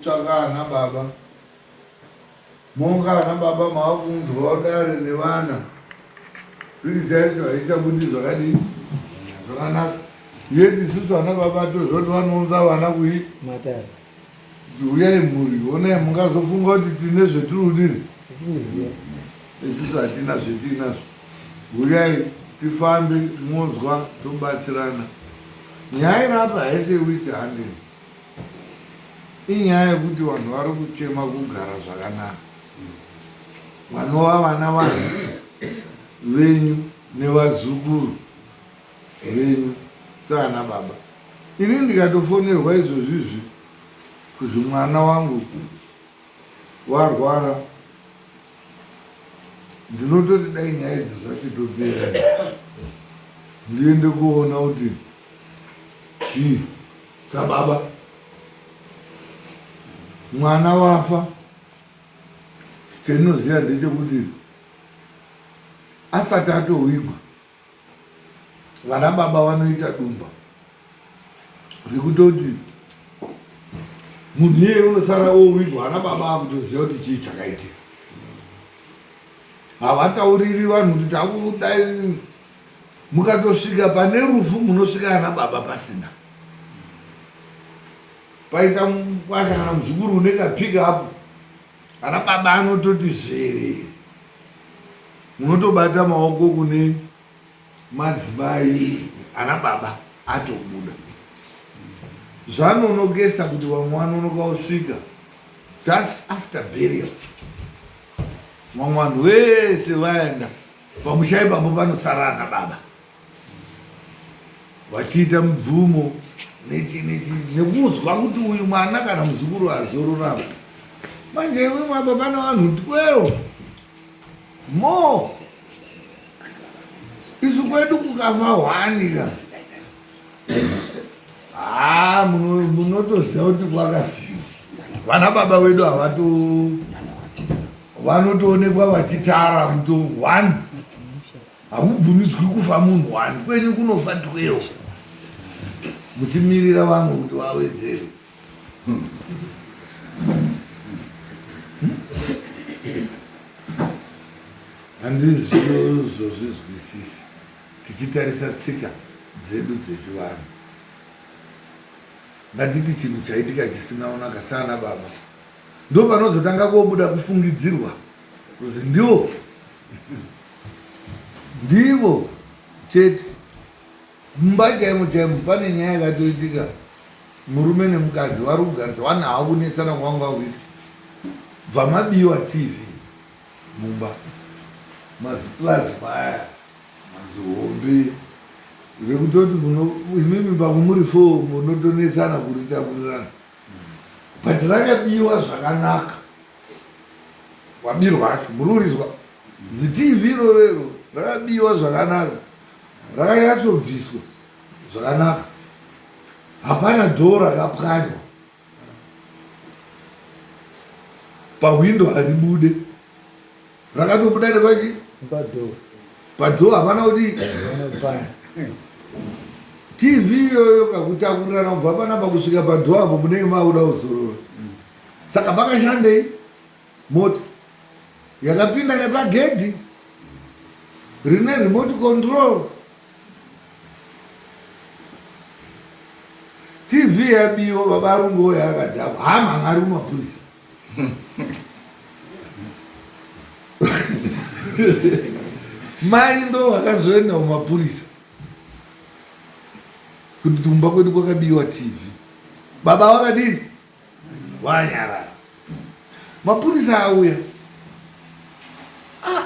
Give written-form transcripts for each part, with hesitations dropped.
Tsvaka ana baba. Monga ana baba maakuunzwawo dare nevana. Pikicha yacho haichabudi zvakadii zvakanaka. Yet isusu ana baba toziva kuti vanounza vana kui Matare. Huyai mhuri, honai mungazofunga kuti tine zvetiri kudini. Isusu hatina zvetiinazvo. Huyai tifambe monzwa tobatsirana. Nyaya iri apa haisi yewitch hunting. Inyaya yekuti vanhu vari kuchema kugara zvakanaka. Vanova vana vanhu venyu nevazukuru venyu saana baba. Ini ndikatofonerwa izvozvizvi kuzi mwana wangu warwara ndinototi dai nyaya idzi zvachitopera ndiende kuona kuti chii sababa mwana wafa chendinoziva ndechekuti asati atowigwa vana baba vanoita dumba rekutoti munhu iyeye unosara owigwa ana baba akutoziva kuti chii chakaitika havatauriri vanhu kuti takudai mukatosvika pane rufu munosvika ana baba pasina paita mukwasha kana muzukuru une kapika apo ana baba anototi zverere munotobata maoko kune madzimai ana baba atobuda zvanonokesa kuti vamwe vanonoka kusvika just after burial vamwe vanhu vese vaenda pamusha ipapo panosara ana baba vachiita mubvumo nechi nechi nekuzwa kuti uyu mwana kana muzukuru azorora manje imwe apa pane vanhu 12 more isu kwedu kukafa hwani ka haa munotoziva kuti kwakafiwa vana baba vedu havato vanotoonekwa vachitara muto one hakubvumidzwi kufa munhu one kwenyu kunofa 12 muchimirira vamwe kuti vawedzere handizozvizwisisi tichitarisa tsika dzedu dzechivanhu ngatiti chinhu chaitika chisina kunaka saana baba ndo panozotanga kobuda kufungidzirwa kuzi ndiwo ndivo chete mumba chaimo chaimo pane nyaya yakatoitika murume nemukadzi vari kugarisa vana havo kunetsana kwavanga kuita bva mabiwa tv mumba maziplasma aya mazihombe zvekutoti imimi pamwe muri four munotonetsana kuritakurirana but rakabiwa zvakanaka wabirwa acho mururizwa zitv irorero rakabiwa zvakanaka rakanyatsobviswa zvakanaka hapana dhoo rakapwanywa pahwindo haribude rakatobuda nepachi padhoo hapana kuti tv iyoyo kakutakurirana kubva panapa kusvika padhoo apo munenge makuda kuzorora saka pakashandei mota yakapinda nepagedhi rine remote control tv yabiwa baba arungu oyo akadhakwa hamhang'ari kumapurisa mai ndo vakazoenda kumapurisa kuti kumba kwedu kwakabiwa tv baba vakadini wanyarara mapurisa auya ah,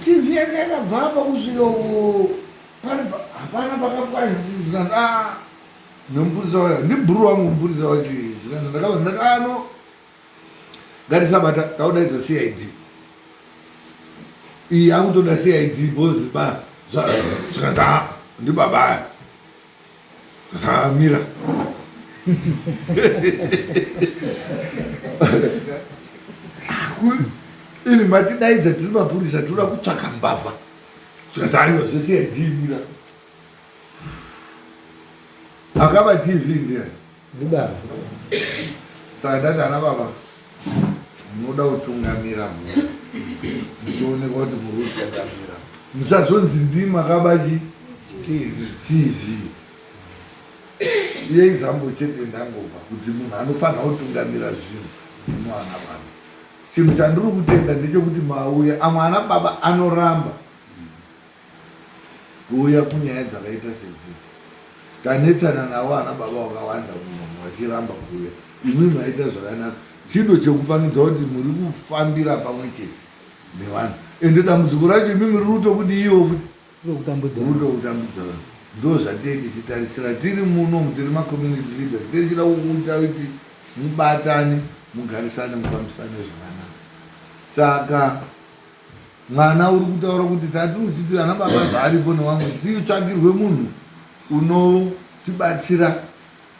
tv yake yakabva apa kusvika uko hapana pakapwanya ah, nemupurisa waya ndibhuru wangu mupurisa wacho zvikanzi ndakava ndati ano ah, ngatisabata taudaidza cid iyi akutoda cid bcause ba zvikanzi a ndibaba aya Zamira. Ini matidaidza tiri mapurisa tinoda kutsvaka mbavha. Zvikazariwa zvese yaidimira. Akaba TV ndiani? Ndibaba. Saka ndati ana baba munoda kutungamira mhuri muchionekwa kuti muri kutungamira, musazonzi ndii makaba chi TV. Iye example chete ndangopa kuti munhu anofanira kutungamira zvinhu ndinoana baba. Chinhu chandiri kutenda ndechekuti mauya, amwe ana baba anoramba kuuya kunyaya dzakaita sedzidzi. Tanetsana navo ana baba vakawanda munomu vachiramba kuuya. Imi maita zvakanaka. Chido chekupangidza kuti muri kufambira pamwe chete nevanhu. Ende dambudziko racho imi muri kutokudiiwo futi. Rutokutambudza vanhu. Ndo zvatee tichitarisira tiri muno tiri macommunity leaders tichida kukuita kuti mubatane mugarisane mufambisane zvakanaka. Saka mwana uri kutaura kuti tati uchiti ana baba zvaaripo nevamwe titsvagirwe munhu unotibatsira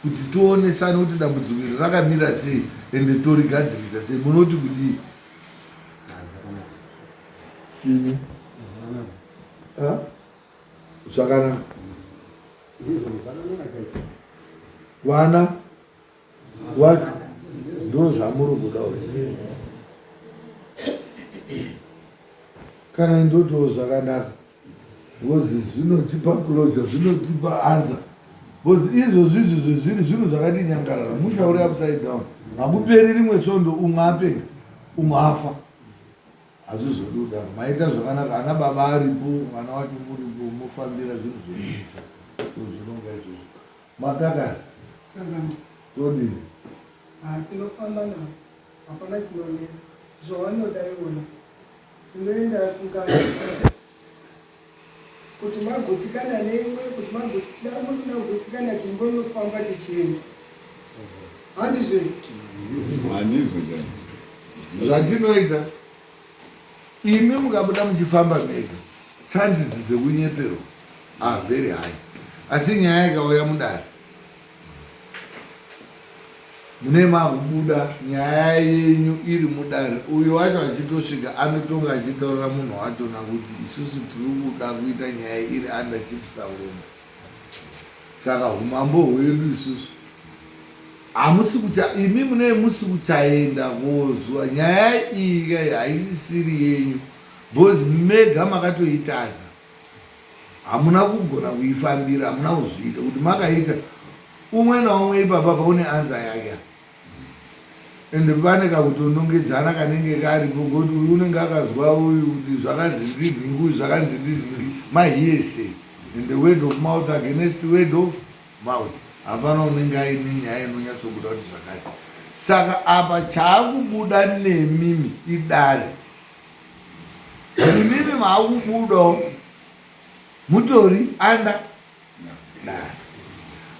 kuti tionesane kuti dambudziko iri rakamira sei ende torigadzirisa sei. Munoti kudii imi? Zvakanaka vana wacho ndo zvamuri kudawo kana ndotowo zvakanaka because zvinotipa closure, zvinotipa answer, because izvozvi izvi zvezviri zvinhu zvakati nyangarara, musha uri upside down, hakuperi rimwe svondo umwe apenga umwe afa, hazvizodi kudaro. Maita zvakanaka, ana baba aripo, mwana wacho muripo, mofambira zvinhu zvemusha zvinonga izvozvo. Makakasi todii? Tinofamba navo, hapana chinonetsa, zvavanoda iwona tinoenda kungana kuti magutsikana neimwe, kuti musina kugutsikana timbonofamba tichienda, handizvo? Handizvo. Zvatinoita, imi mukabuda muchifamba mega, chances dzekunyeperwa are very high, asi nyaya ikauya mudare mune makubuda nyaya yenyu iri mudare, uyo wacho achitosvika anotonga achitaurira munhu wachona kuti isusu tiri kuda kuita nyaya iri under Chief Saurombe, saka umambo hwedu isusu hamusi kucha, imi mune musi kuchaenda kozwa nyaya iyi haisisiri yenyu because mega makatoitadza, hamuna kugona kuifambira, hamuna kuzviita kuti makaita umwe naumwe ipapa paune answer yake. Ende pane kakutonongedzana kanenge karipo ngokuti uyu unenge akazwa uyu kuti zvakanzi ndinhingi, uyu zvakanzi ndinhingi, mahearsay and the word of mouth against word of mouth, hapana unenge aine nyaya inonyatsobuda kuti zvakati. Saka apa chaakubuda nemimi idare, imimi maakubudawo mutori under dare.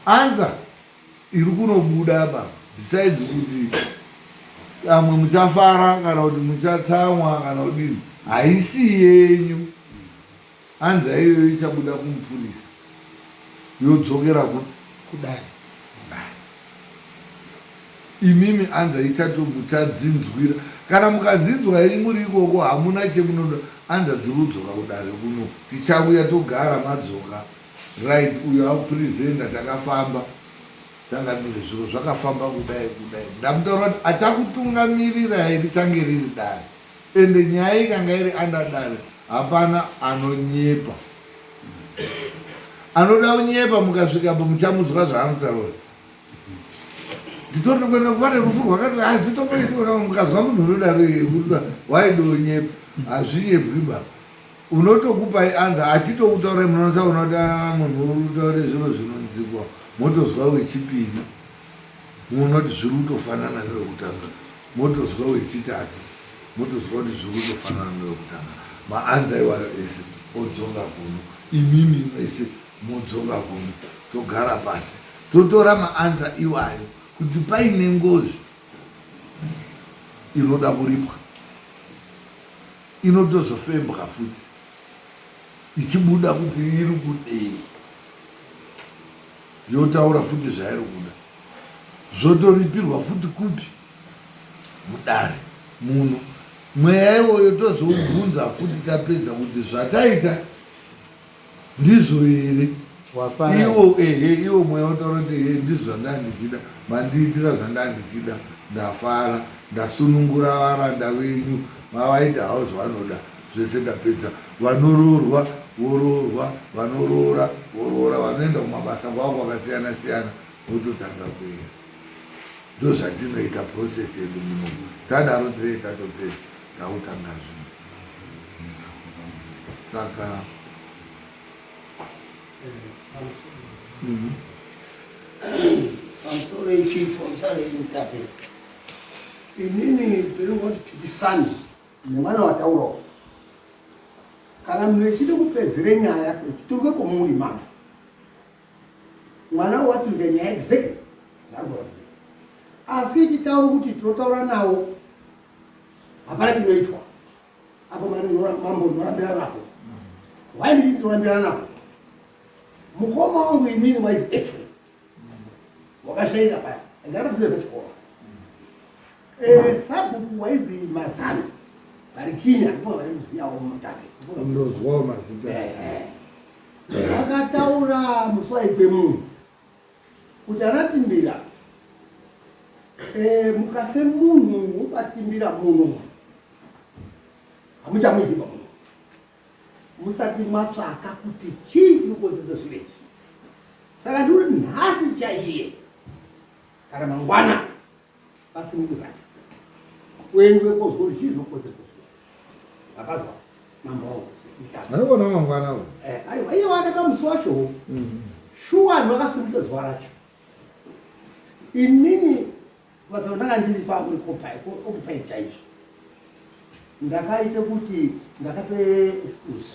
Answer iri kunobuda apa, besides kuti amwe muchafara kana kuti muchatsamwa kana kudini, haisi yenyu. Answer iyoyo ichabuda kumupurisa yodzokera kudare. Imimi answer ichato muchadzinzwira kana mukadzinzwa henyu muri ikoko, hamuna chemunoda. Answer dziri kudzoka kudare kuno, tichauya togara madzoka, right, uyo akupresenta, takafamba changamire, zviro zvakafamba kudai kudai. Ndamutaura kuti achakutungamirira richange riri dare, ende nyaya ikanga iri under dare hapana anonyepa. Anoda kunyepa mukasvikapo muchamudzwa zvaanotaura. Nditori kuenda kuva nerufu rwakati hazvitomboitwa. Mukazwa munhu unodaro waidonyepa, hazvinyebwi ba, unotokupai answer achitokutaurai, munosaona kuti ah, munhu uri kutaure zviro zvinonzikwa. Motozwa wechipiri, munoti zviri kutofanana newekutanga, motozwa wechitatu, motozwa kuti zviri kutofanana newekutanga. Maanswer iwayo ese odzoka kuno, imimi mese modzoka kuno, togara pasi totora maanswer iwayo kuti paine ngozi inoda kuripwa inotozofembwa futi ichibuda kuti iri kudei, yotaura futi zvairi kuda, zvotoripirwa futi kupi? Mudare muno. Mweya iwoyo tozoubvunza futi tapedza kuti zvataita ndizvo here. Iwo ehe, iwo mweya wotaura kuti ehe, ndizvo zvandanga ndichida, mandiitira zvandanga ndichida, ndafara, ndasunungura varanda venyu, mavaita havo zvavanoda zvese, ndapedza. Vanoroorwa voroorwa, vanoroora voroora, vanoenda kumabasa kwavo kwakasiyana siyana vototanga kuenda. Ndozvatinoita process yedu muno. Tadaro tinenge tatopedza, takutanga zvinhu. Saka Pamusoro yechief, pamusoro yemutape, inini ndinongoti phikisani nemwana wataurawo. Kana munhu echida kupedzere nyaya echituruke kwomuri mama, mwana waturuke nyaya exactly zvaari asi ichitaura kuti tinotaura nawo hapana chinoitwa apo mambo ndinorambira napo. Why ndini ndinorambira napo? Mukoma wangu inini waizi Efrem wakashaika paya ndakatodzidza pachikoro. Sabhuku waizi Mazano Varikinya, ndipo vaimuziyawo Mutape, ndozwawo mazita. Vakataura musi waigwe munhu kuti anatimbira mukafe munhu wobatimbira muno hamuchamuiti pamuno musati matsvaka kuti chii chinokonzesa zviro izvi. Saka ndikuti nhasi chaiye kana mangwana pasimukirana kuendwe kozwa kuti chii zvinokonzeresa zviro. Vakazwa mambo wangu. Aiona mangwana uyu. Aiwa, iye wakata musi wacho. Shuwa vanhu vakasimuka zuva racho. Inini basa ndanga ndiri pakuri occupied chaizvo. Ndakaita kuti ndakape excuse.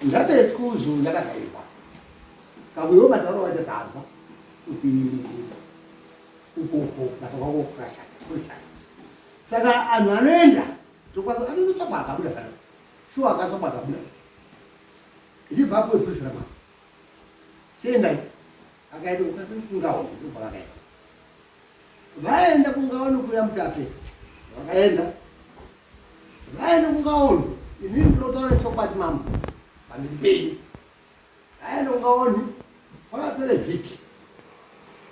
Ndape excuse ndakadairwa. Kakuyo matauro wacho tazwa kuti ukoko basa kwako kwakashata kuri chai. Saka anhu anoenda tokwaza anotsvakwa akabuda kana shuwa akatsvakwa akabuda. Ichibva apo ipurisa mama. Chiendai. Akaenda kungaoni ndopavakaenda. Vaenda kungaoni kuya Mutape. Vakaenda. Vaenda kungaoni. Inini ndinotaura chokwadi mambo. Pamberi penyu. Vaenda kungaoni. Kwakapera vhiki.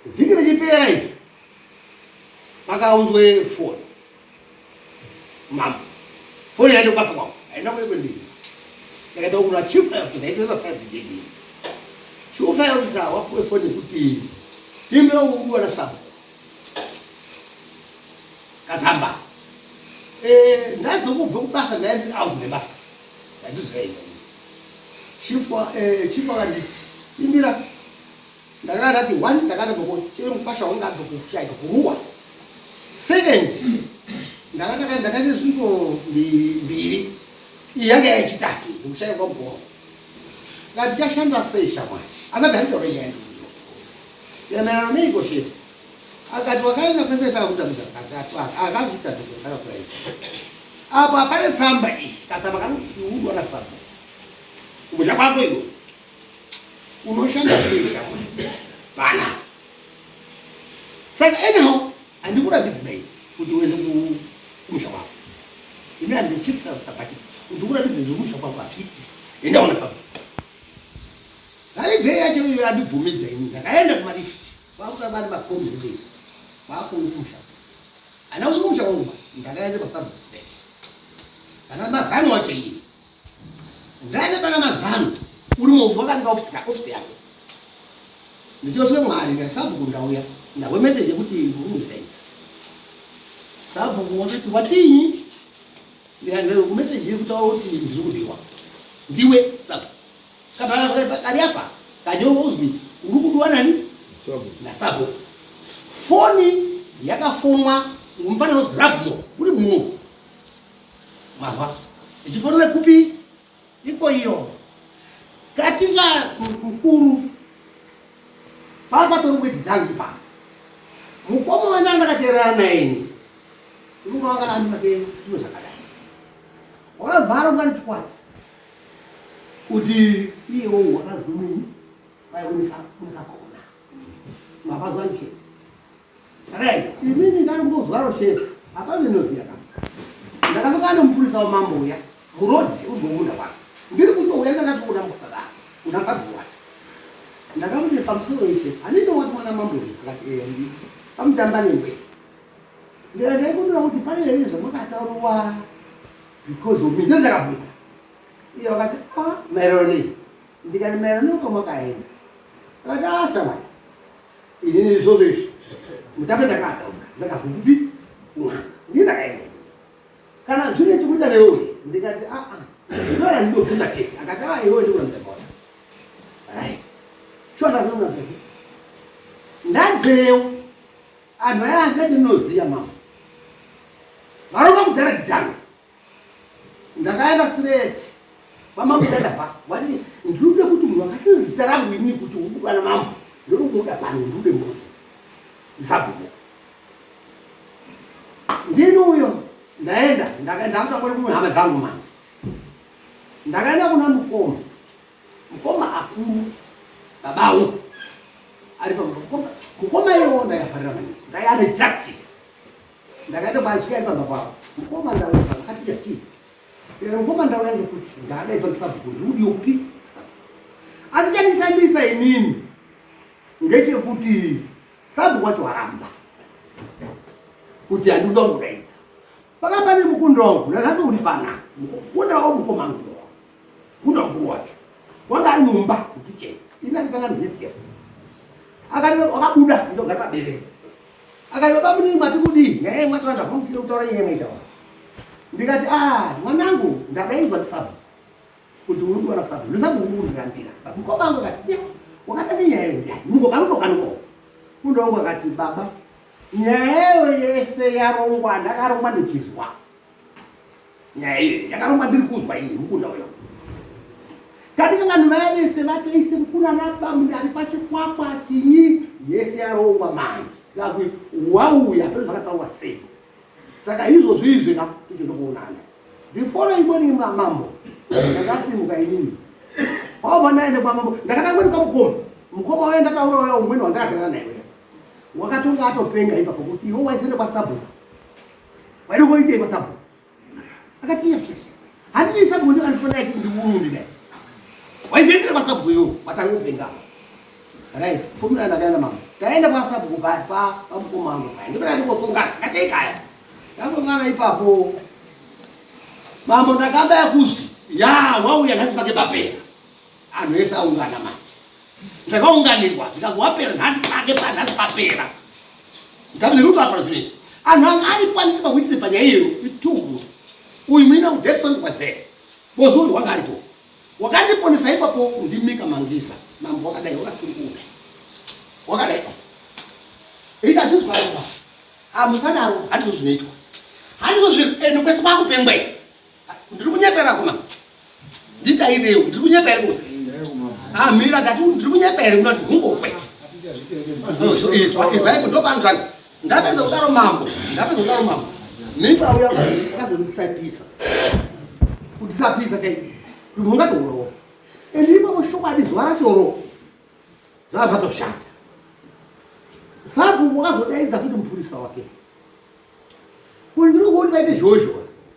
Vhiki richipera iri. Pakaunzwe foni. Mambo. Foni yaenda kubasa kwangu. Haina kuya kwendiri. Yakaita kuna chief officer, ndaita five days. Chief officer wapuwe foni kuti imbe udiwa na sabu. Kazamba. Ndadzokubva kubasa ndaenda out nebasa. Ndandizvaita. Chief chief akanditi imbira ndakanga ndati one ndakanga chiri mukwasha wangu abva kushaika kuruwa. Second ndakanga ndakaita zvingo mbiri iyi yanga yechitatu nekushaika kwamukoma. Ngati tichashanda sei shamwari asati anditaure nyaya ndiyo yamaererano neiko shefu akati wakaenda kwese takakutambidza katatu akakuita ndakakura apa pane tsamba iyi katsamba kanotiudwa nasamba kumusha kwako iwe unoshanda sei shamwari pana. Saka anyhow handikurambidzi bai kuti uende kumusha kwako. Imi handi chief officer but kuti ukurambidze zvemusha kwako hazviiti. Enda una saba. Vari day yacho iyo yandibvumidza ini ndakaenda kumalift kwakusara bani makombi sei kwakumusha. Ana kumusha kwangu ndakaenda pasub straight. Pana mazano wacho iyi. Ndaenda pana mazano uri movhu wakanika ofisi ka ofisi yake. Ndichosvika mwari ndasabhuku ndauya ndahwe message yekuti muri kundidaidza. Sabhuku wakati watii? Ndikati message iri kutaura kuti ndiri kudiwa. Ndiwe sabhuku. Kari apa kanyorwa uzwi uri kudiwa nani? Nasabhuku. Foni yakafonwa mufana unonzi Bravmo uri muno. Mazwa. Ichifonera kupi? Iko iyo. Katika mukuru pakatori mwedzi dzangu ipapo. Mukoma wandanga ndakateerera naye ini. Mukoma wanga andimake zvimwe zvakadai. Wakavhara ungani chikwati. Kuti iyewo wakazwa munhu vaioneka unekakona. Mavazwa nje. Right, inini ndakangozwaro shefu. Hapana ndinoziya kana. Ndakasangana nemupurisa wamambo uya muroad uri kumunda kwake. Ndiri kutouya ndakati kuona mukadaro. Una sabhuku wacho. Ndakamuti pamusoro ishe, handiti wati mwana mambo here? Akati eya ndini. Pamutamba nengwe. Ndikati ndaikumbira kuti pane here zvamakataurwa because of me. Ndizvo ndakabvunza. Iye wakati ah maererano nei? Ndikati maererano nekwamakaenda. Akati ah shamwari. Inini izvozvo izvi. Mutape ndakataura. Ndakazwa kupi? Kun'anga. Ndini ndakaenda. Kana zvine chekuita newe ndikati ah ah. Ndora ndinobvunza chete. Akati ah iwe ndiwe mutamba. Right. Sure ndazona zvake. Ndadzeyo. Anhu aya handina chendinoziva mama. Varonga kudhara tidzangu. Ndakaenda straight. Kwamambo ndandabva. Wati ndinoda kuti munhu akasina zita rangu ini kuti ubuda namambo. Ndoda kumuda pano ndikude mbudzi. Zabhuku. Ndini uyo ndaenda ndakaenda kutangwa kuhama dzangu manje. Ndakaenda kuna mukoma. Mukoma akuru babawo ari pamba mukoma. Mukoma iwo ndakafarira maningi. Ndaiya ane justice. Ndakaenda kwasvika ari pamba pavo. Mukoma ndauya akati ya chii? Ero mukoma ndauya ngekuti ndakadaizwa ndisabhuku ndikudiwa kupi? Asi chandishamisa inini ngechekuti sabhuku wacho waramba kuti handikuda kungodaidza. Paka pane mukunda wangu nanhasi uri pana mukunda wangu mukoma wangu mukunda mukuru wacho wanga ari mumba mukicheni ini andipanga ndihesitera akati wakabuda ndizogara paberere akati baba munini mati kudii nyaya yemwati vanhu vamuchida kutaura nyaya yemaitaura ndikati ah mwanangu ndadaidzwa ndisabhu kuti uri kuwana sabhu ndisabhu uri kundirambira mukoma wangu akati ya wakatanga nyaya iyo ndiani mukoma anotokanuko mukunda wangu akati baba Nyaya iyo yese yarongwa ndakarongwa ndichizwa. Nyaya iyo yakarongwa ndiri kuzwa ini mukunda uyo. Kati vanhu vaya vese vatoise mukura nabamuni ari pachikwakwa chinyi yese yarongwa manje. Saka wauya pano zvakataurwa sei. Saka izvozvo izvi ka tichoda kuonana. Before imweni mambo ndakasimuka inini. Wabva ndaenda kwamambo ndakatanga kuenda kwamukoma. Mukoma uya ndakaura uya umweni wandakagara naye uya. Wakatonga atopenga ipapo kuti iwe waizoenda kwasabhuku. Waida kuitei kwasabhuku? Akati iya handini sabhuku ndiyo anofanira achiti ndiurundi dai. Waizoendera kwasabhuku iwe watanga kupenga. Right, fumira ndakaenda mama. Taenda kwasabhuku pa pa pamukoma wangu paya. Ndipo ndandikosongana takacheikaya. Tasongana ipapo. Mambo ndakamba yakuzwi. Ya wauya nhasi pake papera. Anhu ese aungana manje. Ndakaunganirwa zvikanzi wapera nhasi pake panhasi papera. Ndabziruka apa zvinezvi. Anhu anga ari pandiri pawitness panyaya iyoyo itugu. Uyu muina ku Death was there. Bozi uyu wanga aripo. Wakandiponesa ipapo ndimika mangisa. Mambo wakadai wakasimbuka. Wakadai. Ita zvizwa baba. Hamusadaro handizvo zvinoitwa. Handizvo zvinoitwa. Ende kwese kwakupengwa. Ndiri kunyepera kuma. Nditairewo, ndiri kunyepa here kuzi? Ah, mira ndati ndiri kunyepa here kunati hungo kwete. Oh, izwa izwa iko ndopanzvanga. Ndapedza kudaro mambo, ndapedza kudaro mambo. Mimba uya akazondisapisa. Kundisapisa chaiko. Kuti mungatourawa. And ipapo chokwadi zuva rachoro zvava zvatoshata. Sabhuku wakazodaidza futi mupurisa wake. Kuti ndiri kuti vaite zhozho.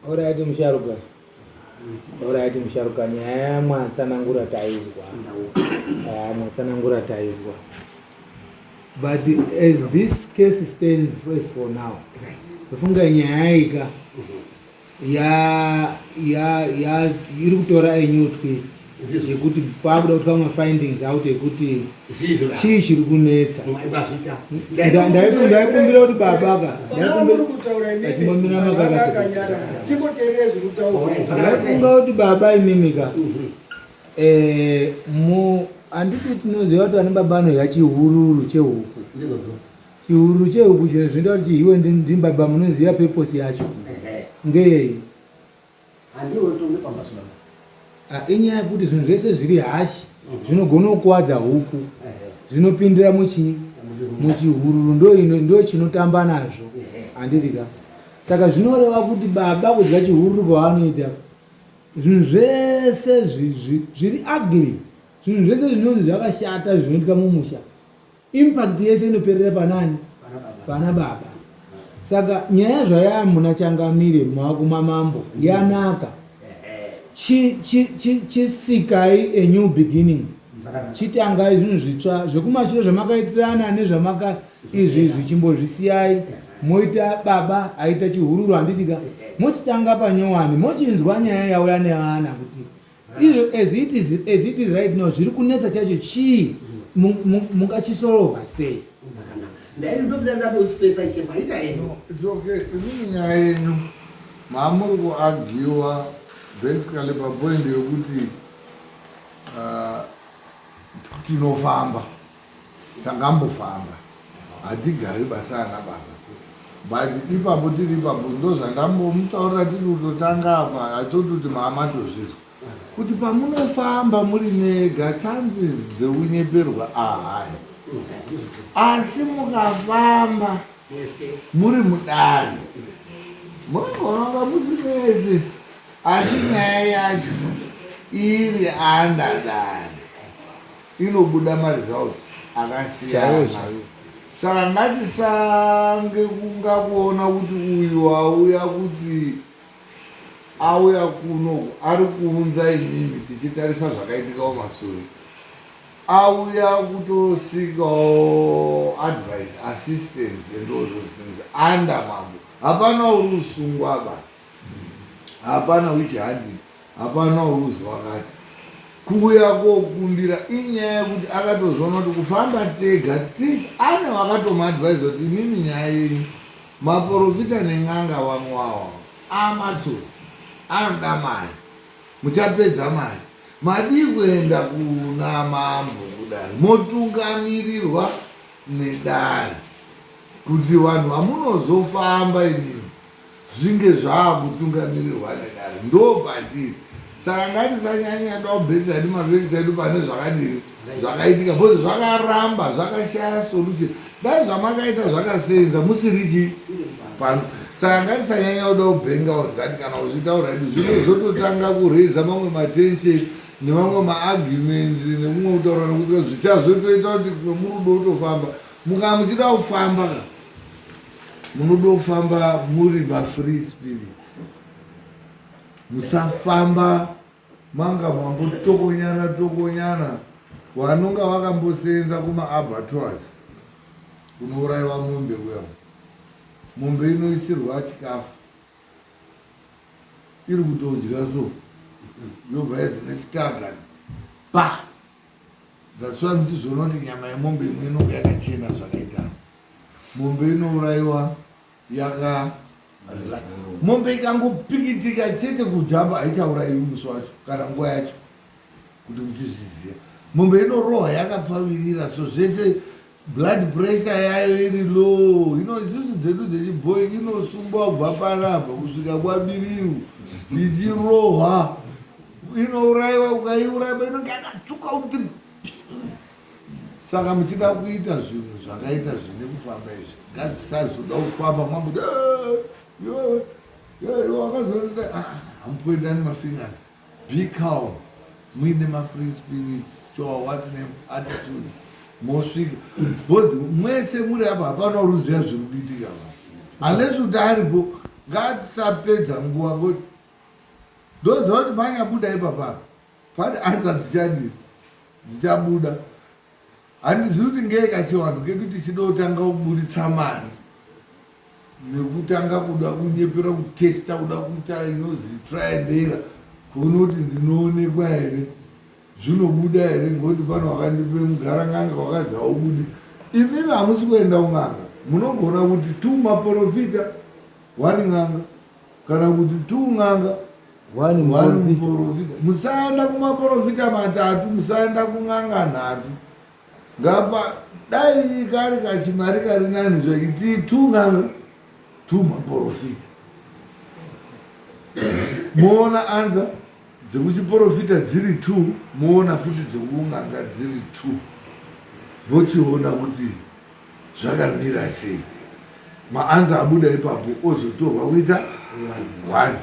Alright musharuka. Alright musharuka nyaya yamwatsanangura taizwa. Mwatsanangura taizwa. But as this case stands as for now. Ndofunga nyaya ika ya ya ya iri kutora a new twist yekuti kwakuda kuitwa mafindings out ekuti chii chiri kunetsa ndaikumbira kuti baba ka ndaikumbira ndaifunga kuti baba imimi ka mhm. eh, mu handiti tinoziva kuti vane baba anodya chihururu chehuku Chihururu chehuku chino zvinoita kuti chihiwe ndimbaba munoziva purpose yacho ngeyei? Ah, inyaya yekuti zvinhu zvese zviri hashi mhm. zvinogona kukuwadza huku zvinopindira muchi muchihururu ndo chinotamba nazvo handiti ka saka zvinoreva kuti baba kudya chihururu pavanoita zvinhu zvese zviri ugly zvinhu zvese zvinonzi zvakashata zvinoitika mumusha Impact yese inoperera panani? Pana baba. Saka nyaya zvaya muna changamire mumaoko mamambo yanaka. Chisikai a new beginning. Chitangai zvinhu zvitsva zvekumashure zvamakaitirana nezvamaka izvi izvi chimbozvisiyai moita baba aita chihururu handiti ka mochitanga panyowani mochinzwa nyaya yauya nevana kuti izvo as it is, as it is right now zviri kunetsa chacho chii mungachisolova sei. It's okay. Inini nyaya yenyu maamuri kuagiwa basically papoint yekuti tinofamba tangambofamba hatigari basa ana baba but ipapo tiri ipapo ndozvandambomutaurira tiri kutotanga apa hatoti kuti maamatozvizwa kuti pamunofamba muri mega chances dzekunyeperwa ahai asi mukafamba muri mudare munogona kunga musi mese asi nyaya yacho iri anda dare inobuda maresults akasiyana saka ngatisange kunga kuona kuti uyu wauya kuti auya kuno ari kuunza imimi tichitarisa zvakaitika kumasure auya kutosikawo advice assistance and all those things under mambo hapana uri kusungwa ba hapana which handing hapana uri wakati kuuya kokumbira inyaya yekuti akatozoona kuti kufamba tega ane vakatomuadvise kuti imimi nyaya yenyu maporofita nen'anga vamwe wawa amatsotsi anoda mari muchapedza mari madii kuenda kuna mambo kudare motungamirirwa nedare kuti vanhu vamunozofamba imimi zvinge zvaakutungamirirwa nedare ndopatiri saka ngatisanyanya da kubhesa hedu mavekisi edu pane zvakadii zvakaitika bcause zvakaramba zvakashaya solution dai zvamakaita zvakasenza musiri chii pano saka ngatisanyanya kuda kubhenga on that kana uchitaura hedu zvinozototanga kuraiza mamwe matension nemamwe maarguments nekumwe kutaura nekuti zvichazotoita kuti murudo utofamba mukanga muchida kufamba ka munoda kufamba muri mafree spirits musafamba manga mambotokonyana tokonyana vanonga vakambosenza kumaabattoirs kunourayiwa mombe kuya mombe inoisirwa chikafu iri kutodya so yobva yadzi nesitagani pa that's why muchizoona kuti nyama yemombe imwe inonga yakachena zvakaita mombe inourayiwa yaka mombe ikangopikitika chete kujamba haichaurayiwi musi wacho kana nguva yacho kuti muchizviziva mombe inorohwa yakapfavirira so zvese blood pressure yayo iri low ino isusu dzedu dzechibhoyi inosungwa kubva panapa kusvika kwabiriru ichirohwa inourayiwa ukaiuraya inonge yakatsvuka kuti Saka muchida kuita zvinhu zvakaita zvine kufamba izvi ngazvisazoda kufamba mambuti wakazoda ah, ah, hamupoendani mafingers be calm muine mafree spirits so what name attitude mosvika because mwese muri apa hapana uruziva zviri kuitika va unless kuti aripo ngatisapedza nguva ngoti ndoziva kuti manyabuda ipapapa Pane answer dzichadii dzichabuda handizivi kuti ngei kachivanhu kedu tichida kutanga kuburitsa mari nekutanga kuda kunyepera kutesta kuda kuita inozi try and error kuona kuti ndinoonekwa here zvinobuda here ngokuti pano wakandipe mugarang'anga wakazi haubudi imimi hamusi kuenda kun'anga munogona kuti two maporofita one n'anga kana kuti two n'anga One muporofita. Musaenda kumaporofita matatu, musaenda kun'anga nhatu. Ngapa dai kari kachimari kari nani zvekuti two n'anga, two maporofita. Moona anza dzekuchiporofita dziri two, moona futi dzekun'anga dziri two. Vochiona kuti zvakamira sei maanza abuda ipapo ozotorwa kuita one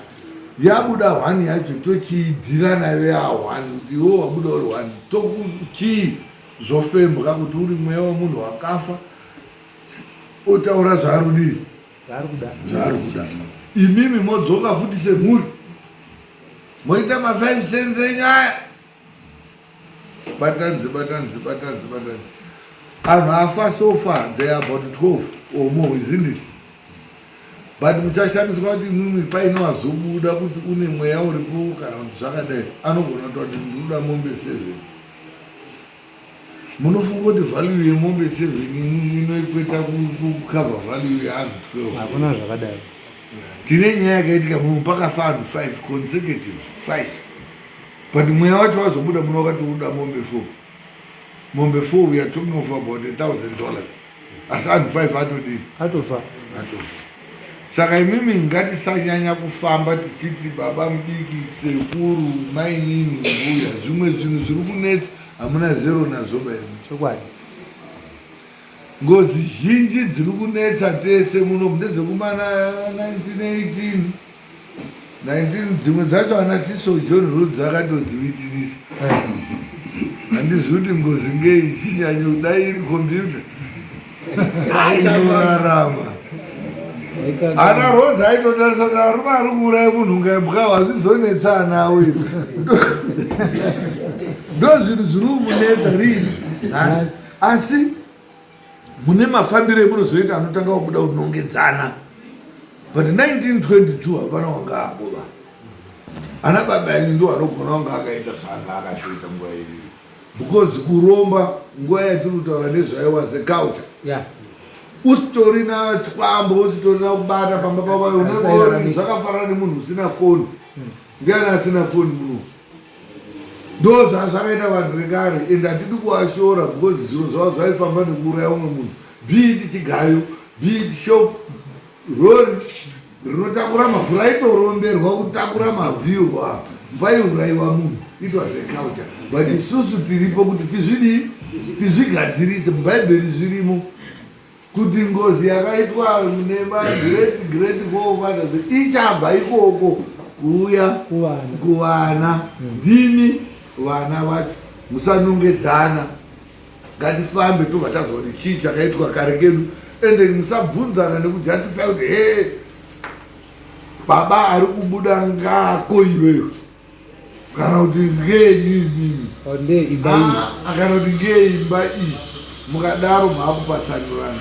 yabuda one yacho tochiidhira nayo ya one kuti iwo wabuda uri one tokuchii zvofembwa kuti uri mweya wemunhu wakafa otaura zvaari kudii zvaari kuda imimi modzoka futi semhuri moita ma5 cents enyaya. Batanzi, batanzi, batanzi, batanzi. Anhu afa so far, they are about 12 or more, isn't it? But muchashamiswa kuti imwimwi paine wazobuda kuti une mweya uripo kana kuti zvakadai, anogona kutaura kuti ndinoda mombe 7. Munofunga kuti value yemombe 7 inoikweta kucover value yeanhu 12? Hakuna zvakadaro. Tine nyaya yakaitika muno, pakafa anhu 5 consecutive 5, but mweya wacho wazobuda muno wakati uda mombe 4. Mombe 4, we are talking of about $1,000, asi anhu 5 atodii? Atofa. Atofa. Saka imimi ngatisanyanya kufamba tichiti baba mudiki, sekuru, mainini, mbuya. Zvimwe zvinhu zviri kunetsa hamuna zero nazvo baimi. Chokwadi. Ngozi zhinji dziri kunetsa tese muno ndedzekumana 1918, 19, dzimwe dzacho ana Siso John Rhodes akatodziwitirisa. Handizivi kuti ngozi ngei ichinyanyo kudai iri kombiyuta inorarama. Ana Rhodes aitotarisa kuti arume ari kuuraya munhu ngaimbwa, hazvizonetsa anawo izvi. Ndo zvinhu zviri kumunetsa rini nhasi, asi mune mafambiro emunozoita anotanga kubuda kunongedzana. But 1922 hapana wanga akova. Ana baba enyu ndo anogona wanga akaita zvaanga akatoita nguva iriyo, because kuromba nguva yatiri kutaura nezvayo was a culture. Usitorina chikwambo, usitorina kubata pamba pavo, unenge zvakafanana nemunhu usina foni. Ndiani asina foni muno? Ndo zvazvakaita vanhu vekare, and hatidi kuvashora because zviro zvavo zvaifamba nekuuraya umwe munhu, be it chigayo, be it shop, rori rinotakura mavhu raitoromberwa kutakura mavhu iwa, paiurayiwa munhu. It was a culture, but isusu tiripo kuti tizvidii? Tizvigadzirise. Mubhaibheri zvirimo kuti ngozi yakaitwa nemagreat great forefathers ichabva ikoko kuuya kuvana. Kuvana. Ndimi vana vacho, musanongedzana. Ngatifambe tobva tazwa kuti chii chakaitwa kare kedu, ende musabvunzana nekujustify kuti he, baba ari kubuda ngako iweyo, kana kuti ngenyu imimi. Oh, ndeye imba iyi. Ah, kana kuti ngeimba iyi. Mukadaro maakupatsanurana.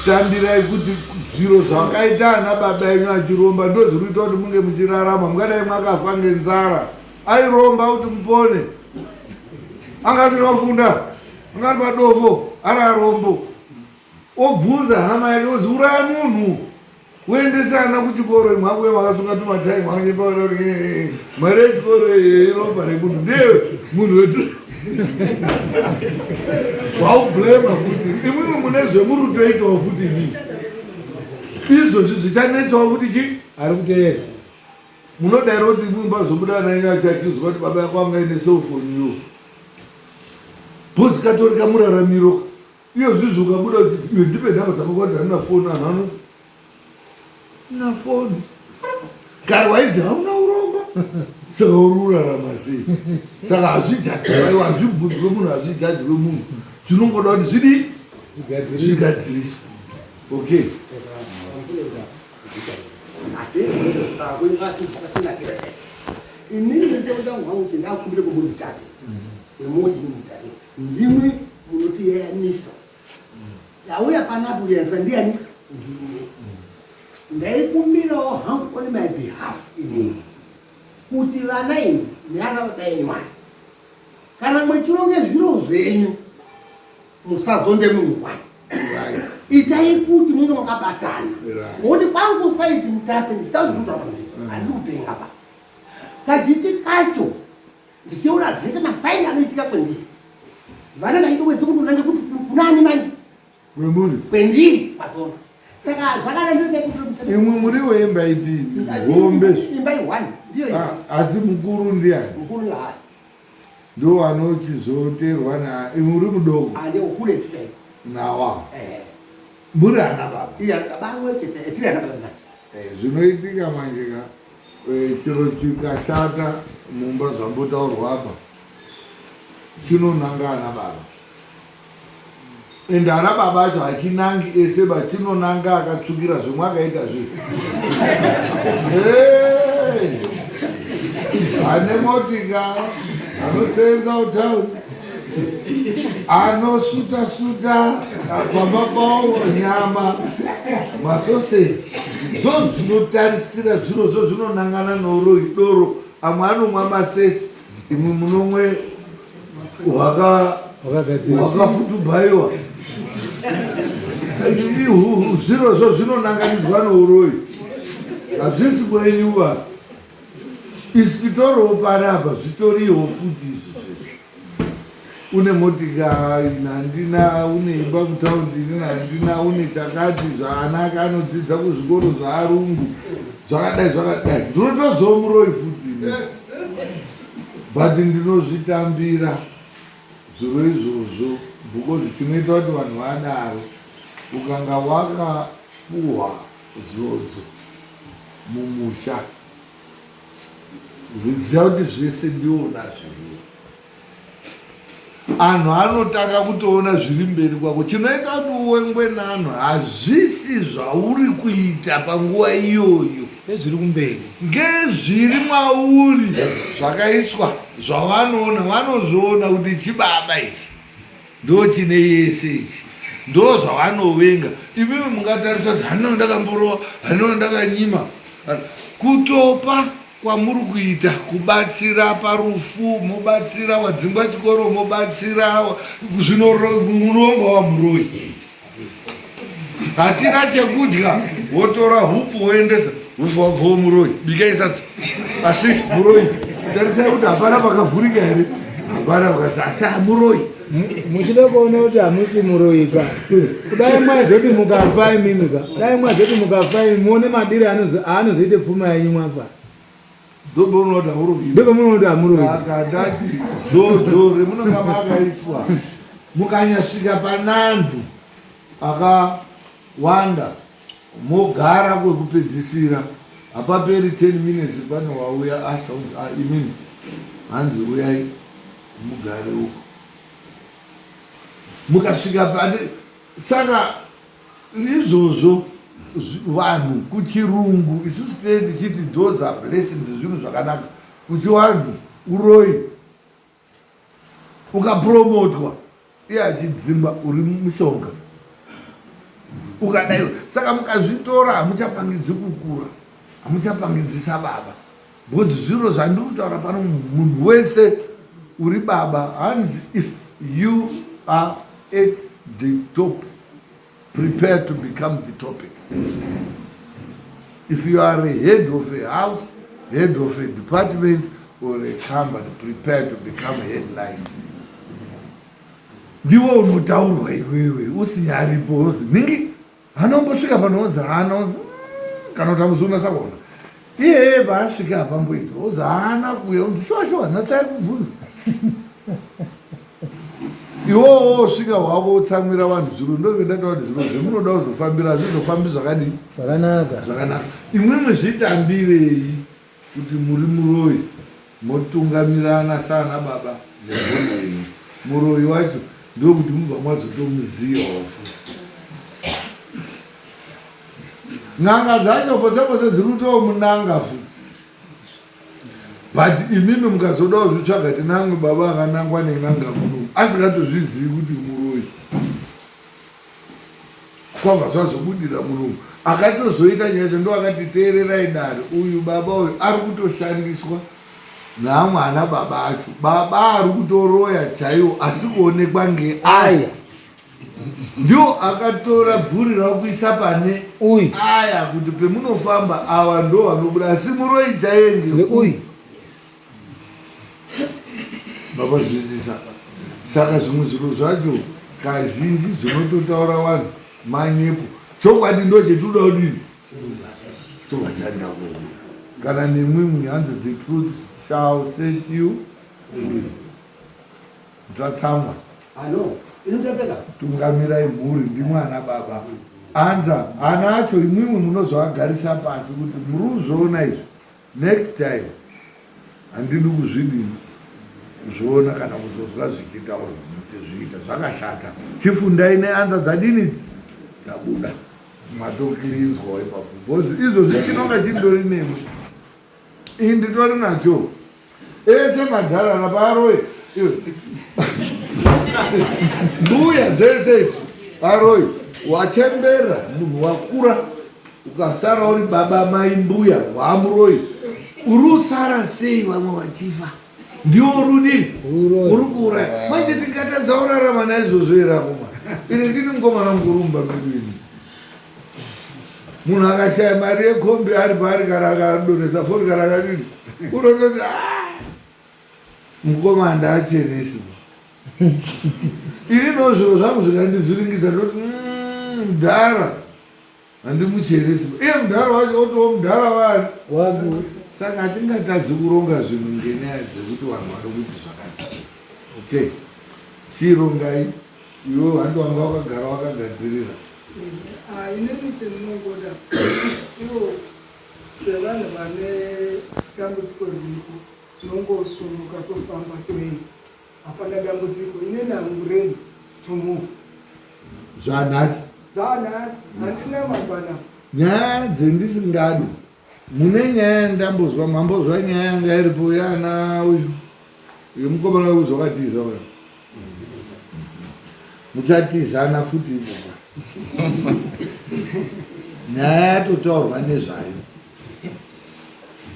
Tambirai kuti zviro zvakaita ana baba enyu achiromba ndo zviri kuita kuti munge muchirarama. Mungadai mwakafa ngenzara. Airomba kuti mupone. Anga asina kufunda, anga ari madofo, ari arombo, obvunza hama yake ozi uraya munhu uendese ana kuchikoro. Imwe akuya makasunga tumatai, mwakanyepa kuti mari yechikoro iropa remunhu, ndiye munhu wetu. Zvaublema futi imwimwe mune zvemuri kutoitawo futi imi izvozvi zvichanetsawo futi chi ari kuteera. Munodaira kuti imwimwe pazobuda ana enyu achiakizwa kuti baba yako anga ine cellphone iyo bhozi katorika muraramiro. Iyo zvizvi ukabuda uchiti iwe ndipe nhamba dzako kwati handina foni, anhu ano sina foni. Kare waizi hauna uromba, saka uri urarama sei? Saka hazvijajaiwa, hazvibvunzwe munhu, hazvijajwe munhu. Zvinongoda kuti zvidii? Zvigadziriswe. Okay. Inini ndinoda hangu kuti ndakumbire kumuri Mutape, nemuri Mutape, ndimwi munotiyayanisa. Ndauya panapo kuyanisa ndiani? Ndimwi. Ndaikumbirawo hangu on my behalf inini kuti vana imi neana baba enyu aya, kana mwechironge zviro zvenyu, musazonde munhu wani. Itai kuti munge makabatana, ngokuti kwangu saiti Mutape ndichitaura kuti handisi kupenga pa kazhinji kacho. Ndichiona zvese masaini anoitika kwendiri, vana ndaitowese kuti unange kuti kunani manje. Kwemuri. Kwendiri kwazona. Saka zvakada ndinoda kuti Imwe muri weimba ipi hombe? Imba i1 ndiyo iyi. Ah, asi mukuru ndiani? Mukuru hayi. Ndo anochizoterwa na imwe uri mudoko? Ane ukure chaiko. Nawa. Eh. Muri ana baba? Tiri ana baba amwe chete, tiri ana baba manje. Zvinoitika manje ka, chiro chikashata mumba, zvambotaurwa apa, chinonanga ana baba, ende ana baba acho hachinangi ese ba, chinonanga akatsvukira zvimwe akaita zve ane motika, anosenza utauni. Anosuta suta pamba pawo nyama masoseji ndo zvinotarisira zvirozvo zvinonangana nouroyi doro amwe anomwa masesi imwe munomwe hwakafutubhaiwa zvirozvo zvinonanganidzwa nouroyi hazvisi kwenyuva isu titoriwo panapa zvitoriwo futi izvi zvezvi une motika handina une imba mutaundi inini handina une chakati zvaanaka anodzidza kuzvikoro zvaarungu zvakadai zvakadai ndinotozowo muroyi futi but ndinozvitambira zviro izvozvo because chinoita kuti vanhu vadaro ukanga wakapuhwa zodzo mumusha Zviziva kuti zvese ndiona zviri. Anhu anotanga kutoona zviri mberi kwako. Chinoita kuti uwengwe naanhu hazvisi zvauri kuita panguva iyoyo. Ngezviri kumberi. Ngezviri mwauri zvakaiswa zvavanoona vanozviona kuti chibaba ichi. Ndochine yese ichi ndozvavanovenga imimi mungatarisa kuti hanoo ndakamborova hanoo ndakanyima kutopa kwamuri kuita kubatsira parufu mobatsira wadzingwa chikoro mobatsira zvinomuronga wamuroyi hatina chekudya wotora hupfu woendesa hupfu wabvawo muroyi bikai sadza asi muroyi tarisai kuti hapana pakavhurika here hapana pakasi asi hamuroyi muchida kuona kuti hamusi muroyi ka kudai mwazoti mukafa imimi ka dai mwazoti mukafa imi muone madire aanozoite pfuma yenyu mwafa ndopamunoona kuti hamuroyi saka ndati zodzo remunonga makaiswa mukanyasvika pananhu akawanda mogara kwekupedzisira hapaperi 10 minutes pane wauya asa unzi ah, imini hanzi uyai mugare uko mukasvika pane saka izvozvo vanhu kuchirungu isusu tee tichiti those are blessings zvinhu zvakanaka kuchivanhu uroyi ukapromotwa iye achidzimba uri mushonga ukadai saka mukazvitora hamuchapangidzi kukura hamuchapangidzi sababa because zviro zvandiri kutaura pano munhu wese uri baba hanzi if you are at the top prepare to become the topic if you are a head of a house head of a department or a company prepare to become headlines ndiwo unotaurwa iwewe usinyaripo unozi ningi anombosvika panoonzi haana onzi mm, kana kuti amuzoona sakuona iyeye paasvika hapamboita ozi haana kuuya onzi shuwa shuwa natsai kubvunza iwowo wosvika hwako wotsamwira vanhu zviro ndozvendataura kuti zviro zvemunoda kuzofambira hazvizofambi zvakadii zvakanaka zvakanaka imwimwi zvitambirei kuti muri muroyi motungamirana saana baba nemhuri yenyu muroyi wacho ndokuti mubva mwazotomuzivawo futi n'anga dzacho potse potse dziri kutomunanga futi but imimi mukazoda kuzvitsvaga tinamwe baba akanangwa nen'anga muno asingatozvizivi kuti muroyi kwabva zvazobudira muno akatozoita nyacho ndo akati teererai dare uyu baba uyu ari kutoshandiswa naamwe ana baba acho baba ari kutoroya chaiwo asi kuonekwa ngeaya ndio akatora bvuri rakuisa pane uyu aya kuti pemunofamba ava ndo vanobuda asi muroyi chaiye ngeuyu mapazwisisa saka zvimwe zviro zvacho kazhinji zvinototaura vanhu manyepo chokwadi ndo chetinoda kudini tobva kuona kana nemwimwi hanzi the truth shall set you free Dzatsamwa. Ano, inotapeka. Tungamirai mhuri ndimwana baba. Anza, ana acho imwimwi munozoagarisa pasi kuti muri kuzviona izvi. Next time handidi kuzvidini kuzviona kana kuzozwa zvichitaurwa muchizviita zvakashata. Chifundai neanza dzadini idzi dzabuda matokirinzwawo ipapo because izvozvi chinonga chindori nemi. Ini nditori nacho ese madhara naparoye. Mbuya dzese idzi varoyi, wachembera munhu wakura ukasara uri baba mai mbuya waamuroyi, uri usara sei vamwe vachifa? Ndiwo rudii uri kuuraya manje tingatadza kurarama naizvozvo here akoma? Ini ndini mukomana mukuru mumba medu ini. Munhu akashaya mari yekombi ari paari kana akadonhesa foni kana akadini unototi ah, mukoma handaachenesi ini no zviro zvangu zvikandivhiringidza ndoti mm, mudhara handimucheresi iye mudhara wacho otowo mudhara wani Wagu. Saka hatingatadzi kuronga zvinhu ngenyaya dzekuti vanhu vari kuti zvakati. Okay, chirongai iwe, handi wanga wakagara wakagadzirira. Ah, inini chendinongoda ivo sevanhu vane dambudziko riripo, tinongosumuka tofamba toenda, hapana dambudziko. Inini hangu ready to move. Zvanhasi? Zvanhasi, handina mangwana. Nyaya dzendisingadi, mune nyaya yandambozwa, mambozwa nyaya yanga iripo yana uyu yemukomana wekuzokatiza uyo. Muchatizana futi ipopa, nyaya yatotaurwa nezvayo.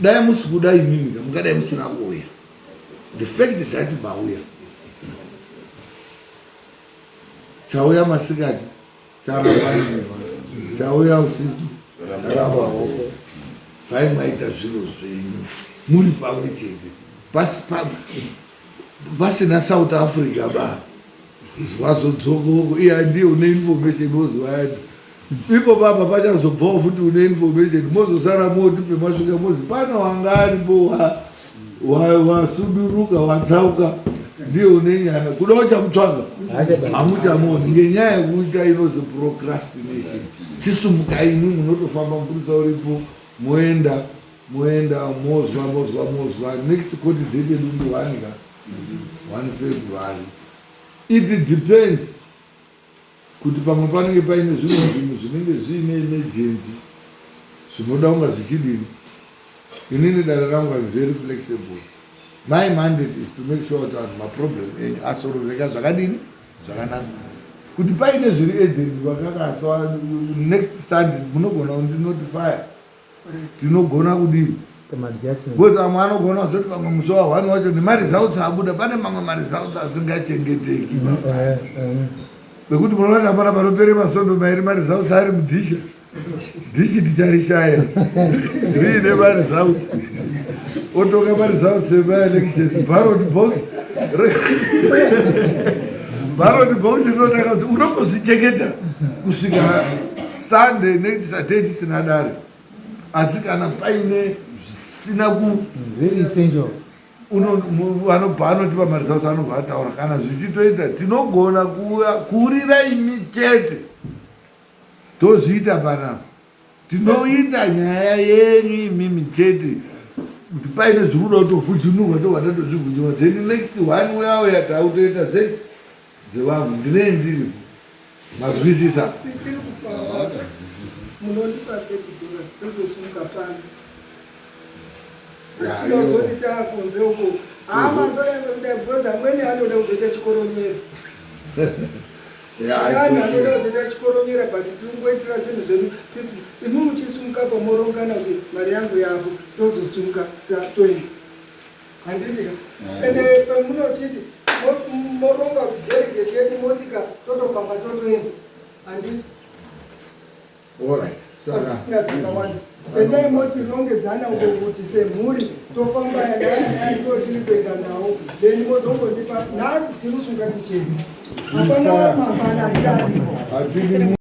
Dai musi kuda imimi ka, mungadai musina kuuya. The fact that mauya, chauya masikati charamba ndima, chauya usiku charamba hoko. Zvai maita zviro zvenyu muri pamwe chete pasina South Africa ba wazodzokoko iya ndiye une information woziva yacho ipo papa pachazobvawo futi une information, mozosara moti pemasvika mozi pano wanga aripo wasuduruka watsauka, ndiye une nyaya, kuda uchamutsvaga hamuchamuoni ngenyaya yekuita inozi procrastination. Chisumukai imwi, munotofamba, mupurisa uripo, moenda moenda mozwa mozwa mozwa. Next court date yedu ndi 1 ka 1 February. It depends kuti pamwe panenge paine zvimwe zvinhu zvinenge zviine emergency zvinoda kunga zvichidini. Inini dare rangu am very flexible. My mandate is to make sure kuti vanhu maproblem enyu asoroveka zvakadini zvakanaka. Kuti paine zviri urgent vakakaswa next Sunday munogona kundinotifya, tinogona kudini, because amwe anogona kuzoti pamwe musi wa1 wacho nemaresults abuda, pane mamwe maresults asingachengeteki bekuti munoona hapana panopere masondo mairi maresults ari mudhisha dhishi, ticharishaya riine maresults, otonga maresults emaelections, ballot box, ballot box rinotanga kuti unombozvichengeta kusvika Sunday next Saturday tisina dare. Asi kana paine zvisina ku Very essential. Vanobva anotipa maresults, anobva ataura. Kana zvichitoita tinogona kuurira imi chete, tozviita panapa, tinoita nyaya yenyu imimi chete. Kuti paine zviri kuda kutovhujunurwa, tobva tatozvivhujunura, then next one uya uya tautoita dzevanhu ndinei ndiripo. Mazwisisa? Asi tiri kufamba, munondipa $30, totosumuka pano. Tinozoti taakunze uko hama dzoda, because amweni anoda kuzoita chikoronyera, vanhu anoda kuzoita chikoronyera, but tiri kungoitira zvinhu zvedu peaceful. Imi muchisumukapo morongana kuti mari yangu yavo, tozosumuka toenda, handiti ka? Ende pamunochiti moronga kuti delegate yedu motika, totofamba totoenda, handiti? Alright, saka Tisina zvakawanda. Endai motirongedzana uko kuti semhuri tofamba yanayanayo tiri kuenda nawo, then mozongondipa. Nhasi tiri kusunga ticheni, hapana mangwana ndiaripo. Hatidi.